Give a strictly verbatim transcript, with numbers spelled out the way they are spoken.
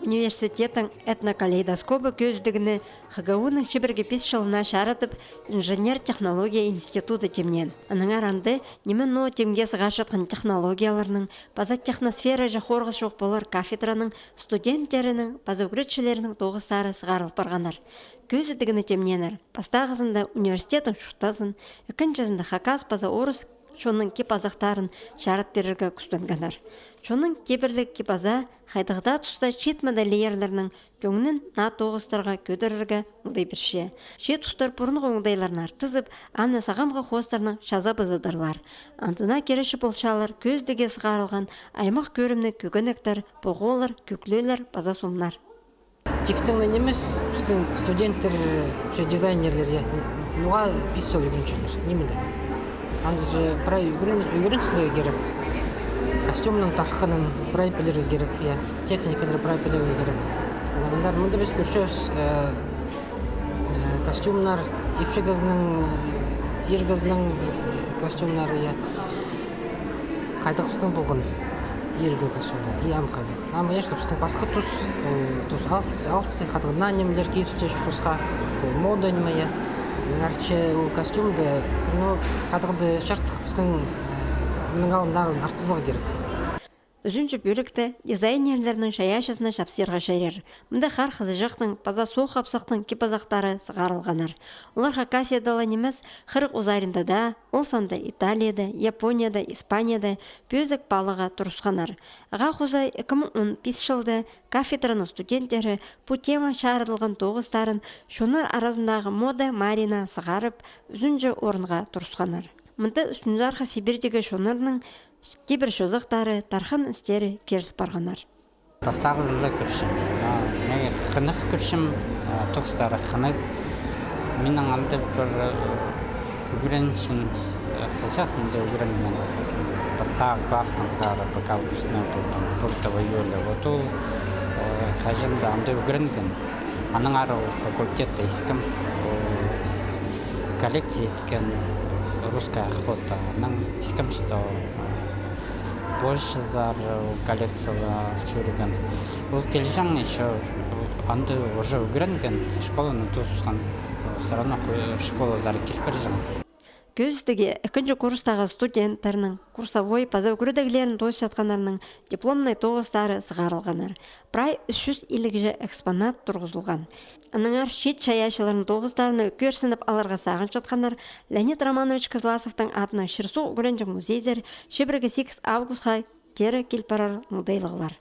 Университеттің этнокалейдоскобы кӧзідігні Х Г У-ның чибіргі пис чылына чарадып, инженер-технология институты тимнеен. Аннаңар анда ниме ноо тимге сығарчатхан технологияларның паза техносфераже хорғыс чох полар кафедраның, студенттерінің паза ӱгретчілерінің тоғыстары сығарыл парғаннар. Кӧзідігні тимнееннер пастағызында университеттің чуртазын, ікінҷізінде хакас паза орыс чонның кип-азахтарын чарат пирерге кӱстенгеннер. Чонның кибірліг кип-аза хайдағ даа туста чиит модельерлернің кӧңнін наа тоғыстарға кӧдірерге оңдай пирче. Че тустар пурунғы оңдайларны артызып, аны сағамғы хоостарнаң чазап ызыдарлар. Андына киречі полчалар кӧзідігге сығарылған аймах кӧрімніг кӧгенектер, поғолар, кӱклелер паза сомнар. Тиктең нимес, пістің студенттер, че дизайнерлер, я, ноға пис чыл ӱгренчелер, ниме дее. Анзы же прай ӱгрен-, ӱгренчезер кирек. Костюмның тархынын прай пілерге кирек, я, техниканы прай пілерге кирек. Андар мында піс кӧрчебіс, э, э, костюмнар, ипчі кізінің, э, ир кізінің, э, костюмнары, я. Хайдағ пістің полған иргі костюмнар, и ам хайдағ. Ам, конечно, пістің пасха тус, ол тус алыс, алыс, хайдағ наа нимелер кирілче тусха, ол мода ниме, я. Арчы ол костюмды, ну, хайдағ-да чартых пістің, э, мының алнындағы артызарға кирек. Ӱзінҷі пӧлікте дизайнерлернің чайаачызына чапсирға чарир. Мында хар хызыҷахтың паза соох хапсахтың кип-азахтары сығарылғаннар. Олар Хакасияда ла нимес, хырых узаринда даа, ол санда Италияда, Японияда, Испанияда пӧзік паалағға турысханнар. Ағаа хоза ікі муң он пис чылда кафедраның студенттері пу тема чарыдылған тоғыстарын чоннар аразындағы мода марина сығарып, ӱзінҷі орынға турысханнар. Мында Ӱстӱнзархы Сибирьдегі чоннарның кибір чозахтары, тархын істері киріл парғаннар. Пастағызында кӧрчем. А, мин хынығ кӧрчем, а, тоғыстары хынығ. Минің анда пір, э, ӱгренҷім, э, хызыҷах мында ӱгренген. Пастағы класстаң сығара, пока выпускной полған, пуртовой ёлі. Вот ол, э, хаҷан даа анда ӱгренген. Аннаңар ол факультетте искем, ол коллекция иткен «Русская охота». Анаң искем, что позже сығара ол коллекцияла чӧрген. Ол килҷең ещё, анда уже ӱгренген, школаны тоосхан, всё равно ху-, школазар киліп парҷаң. Кӧзідігге ікінҷі курстағы студенттернің, курсовой паза ӱгредіглерін тоосчатханнарның дипломнай тоғыстары сығарылғаннар. Прай ӱс чӱс иліг же экспонат турғызылған. Аннаңар чиит чайаачыларның тоғыстарына кӧрсініп аларға сағынчатханнар Леонид Романович Кызласовтың адынаң чир-суғ ӱгренҷең музейзер чибіргі сигіс августха теере кил парар оңдайлығлар.